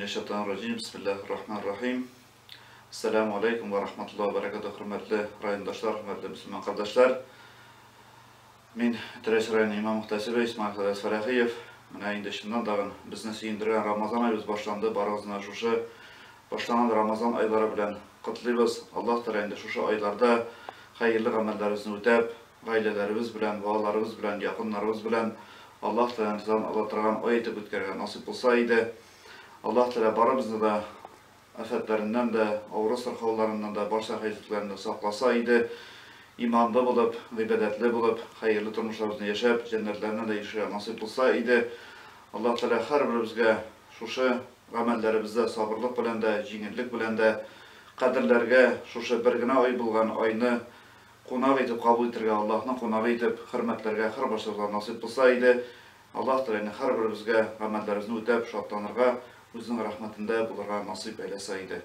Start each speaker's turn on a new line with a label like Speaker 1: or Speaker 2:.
Speaker 1: минәш-шайтанир раҗим. Бисмиллаһир рахманир рахим. Ассаламу алейкум ва рахматуллаһи ва баракатуһ, хөрмәтле райондашлар, хөрмәтле мөселман кардәшләр. Мин Теләче районы имам мөхтәсибе Исмаил хәзрәт Фәрәхиев. Менә инде чыннан тагын безне сөендергән Рамазан аебыз башланды. Барыгызны шушы башланган Рамазан айлары белән котлыйбыз. Аллаһ Тәгалә инде шушы айларда хәерле гамәлләребезне үтәп, гаиләләребез белән, балаларыбыз белән, якыннарыбыз белән Аллаһ Тәгаләнең ризалыгын ала торган ай итеп үткәрергә насыйп булса иде. Аллаһ Тәгалә барыбызны да афәтләреннән дә, авыру-сырхауларыннан да, барча хәерсезлекләреннән дә сакласа иде. Иманлы булып, гыйбадәтле булып, хәерле тормышларыбызны яшәп, җәннәтләренә дә ирешергә насыйп булса иде. Аллаһ Тәгалә һәрберебезгә шушы гамәлләребездә сабырлык белән дә, җиңеллек белән дә кадерләргә, шушы бер генә ай булган айны кунак итеп кабул итергә, Аллаһның кунагы итеп хөрмәтләргә һәрбарчабызга насыйп булса иде. Аллаһ Тәгаләне һәрберебезгә гамәлләребезне үтәп, шатланырга, Үзенең рәхмәтендә булырга насыйп әйләсә иде.